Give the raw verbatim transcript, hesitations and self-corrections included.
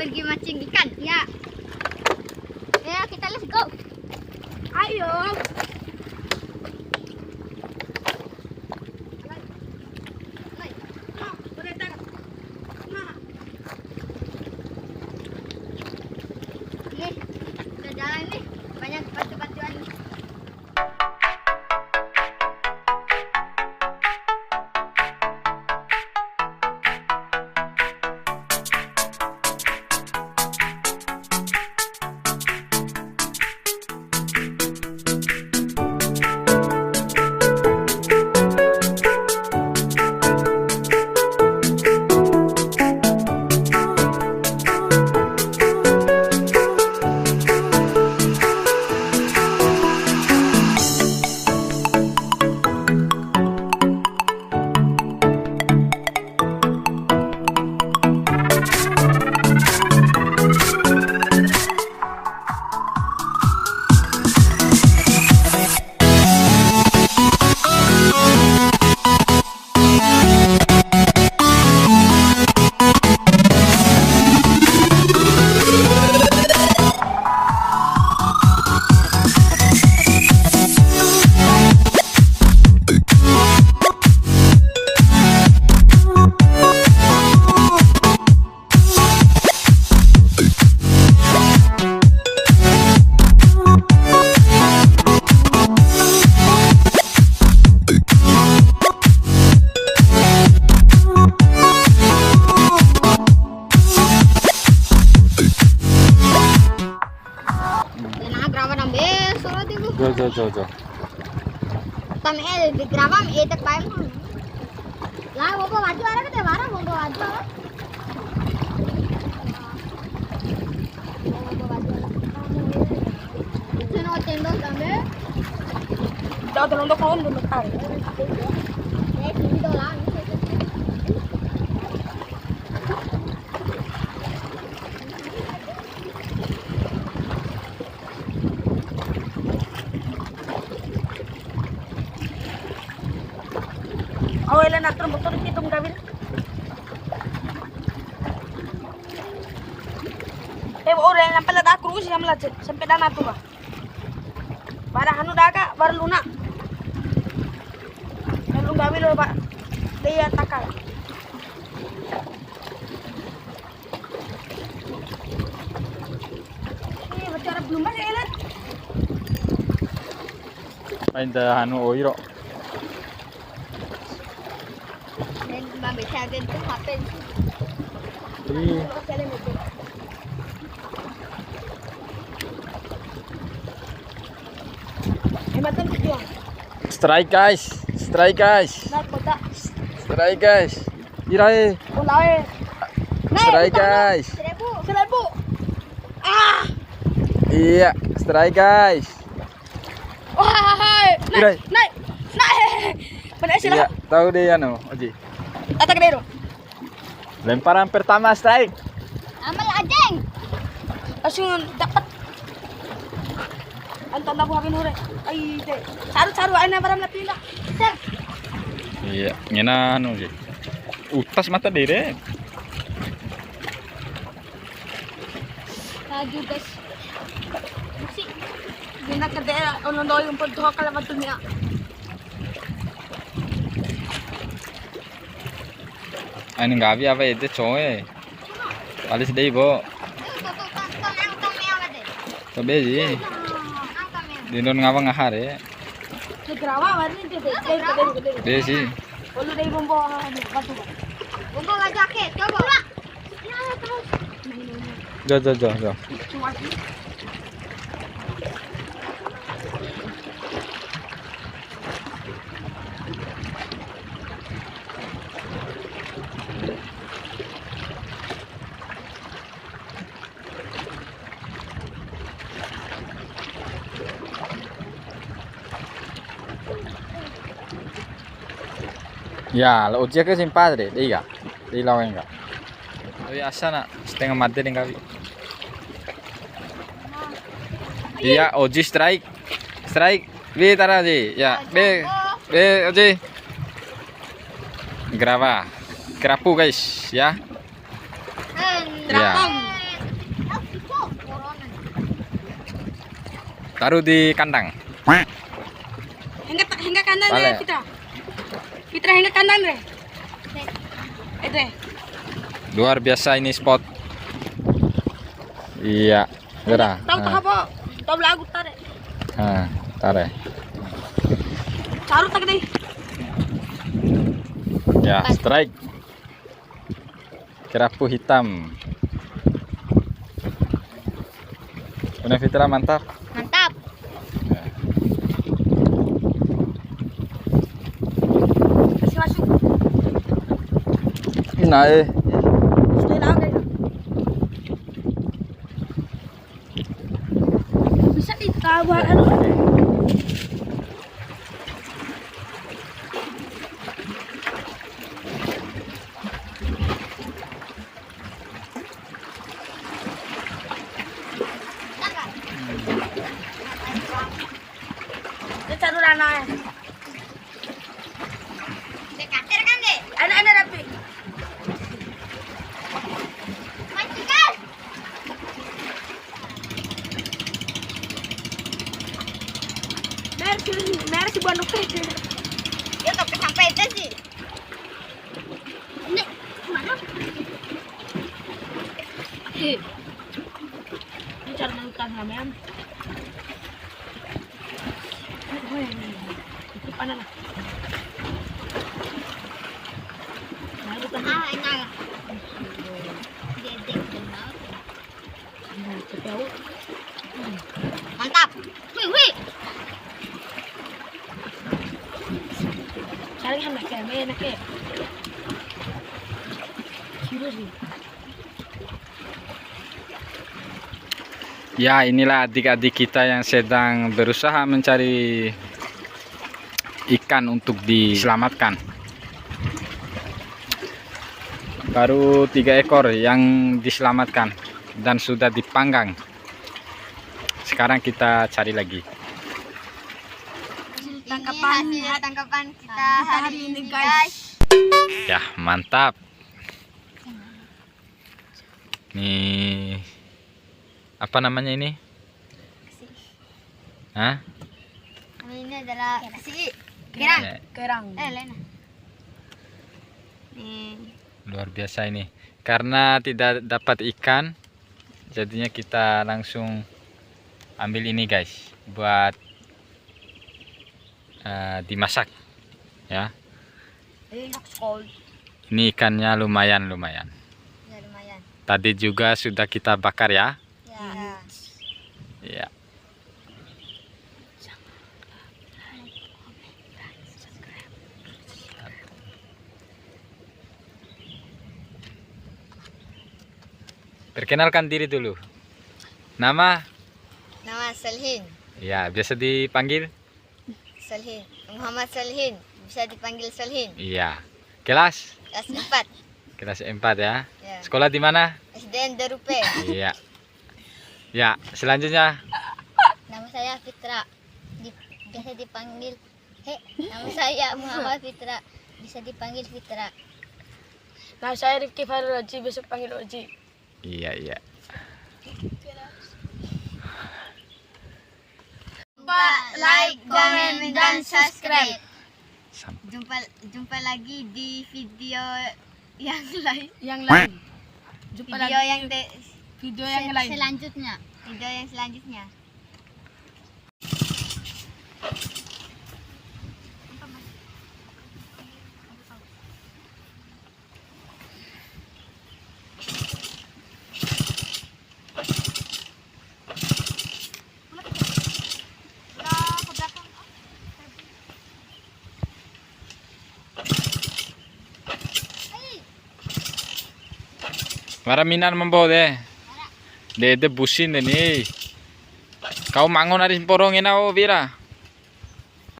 Lagi mancing ikan, ya. Ya, kita let's go. Ayo. Nih, udah jalan nih. Banyak batu-batuan nih. Nah, gerawa dambe, solo tibu. Jo, jo, jo, jo. Tam el di gerawa, eh, tak paim. Lah, wombo waju ara kete wara, wombo waju ara. Wombo waju ara. Seno tendo dambe. Jauh tolong dong, kawan, belum tahu. Eh, sini doang. Au ele na turu motor ki tum gawin. Eh, ore nampe la daku rusi samla sampe dana tu ba. Bara hanu daka, bara luna. Lu gawi lo, Pak. Dia takal. Ih, bicara belum mas, Elan. Paling dah anu oiro. Dan Mbak Besa ada itu H P. Ih. Strike, guys, strike, guys, strike, guys. Irae. Strike, guys. Seribu. Seribu. Ah. Iya, strike, guys. Wah, naik, naik, naik. Mana sih lah? Iya, tahu deh ya no, Oji. Atak deh, Bro. Lemparan pertama strike. Amal ajeng. Langsung dapat. Anton labu habin hure. Ai, deh. Saru, saru, aina baram lapin dah. Iya, ngena anu sih. Utas mata dere. Laju, guys. Musi. Dina kede ono doi umpul doho kala watu nia. Aina nggawi apa ede coe. Alis dei, Bo. Tabe sih. Di don ngawa ngaha re. Segerawa warni de, de, de, de, de. Be sih. Ulu dei bombo, batu. Bombo wajah ke, coba. Jo, jo, jo, jo. Ya, la Oji ke simpat de, dei ka. Dei lawan ka. Oi, asa na, setengah mati nih kali. Iya, Oji strike. Strike. Be tara Oji. Ya, be, be Oji. Gerapa. Kerapu, guys, ya. Ya. Terapung. Taruh di kandang. Hengga, hengga kandang re, Fitra. Fitra, hengga kandang re. Itu. Luar biasa ini spot. Iya, Fitra. Tahu apa? Tahu lagu tare. Nah, tare. Taruh tak deh. Ya, strike. Kerapu hitam. Bune Fitra, mantap. Mantap. Ya. Kasih masuk. Nah, eh. Sudah lama. Bisa ditawar. Itu caru rana ya. Dekater kan, Dek? Anak-anak rapi. Majikan. Mer si, mer si buan dope. Ya, tapi sampai itu sih. Ini mana? Eh. Ini cara manutan ramean. Itu panas lah. Nah, itu kan. Ah, enak. Dedek dan mau. Nah, tapi aku. Mantap. Wih, wih. Cari kan, enak ya, enak ya. Serius nih. Ya, inilah adik-adik kita yang sedang berusaha mencari ikan untuk diselamatkan. Baru tiga ekor yang diselamatkan dan sudah dipanggang. Sekarang kita cari lagi. Tangkapan, ini hasil tangkapan kita hari ini, guys. Ya, mantap. Nih, apa namanya ini? Hah? Ini adalah si kerang. Ya. Kerang. Eh, lain. Nih. Luar biasa ini. Karena tidak dapat ikan, jadinya kita langsung ambil ini, guys, buat eh, dimasak, ya. Ini ikannya lumayan, lumayan. Ya, lumayan. Tadi juga sudah kita bakar, ya. Ya. Iya. Perkenalkan diri dulu. Nama? Nama Selhin. Ya, biasa dipanggil? Solhin, Muhammad Solhin, bisa dipanggil Solhin. Iya. Kelas? Kelas empat. Kelas empat, ya. Ya. Sekolah di mana? S D N Darupe. Iya. Ya, selanjutnya. Nama saya Fitra. Di-, biasa dipanggil, he, nama saya Muhammad Fitra. Bisa dipanggil Fitra. Nama saya Rifki Farul Oji, biasa panggil Oji. Iya, iya. Lupa like, komen, dan subscribe. Sam- Jumpa, jumpa lagi di video yang lain. Yang lain. Jumpa lagi yang de-, video yang se-, lain. Selanjutnya. Video yang selanjutnya. Wara minan mambo de. De, de busin de ni. Kau mangon ari mporo ngena o wira.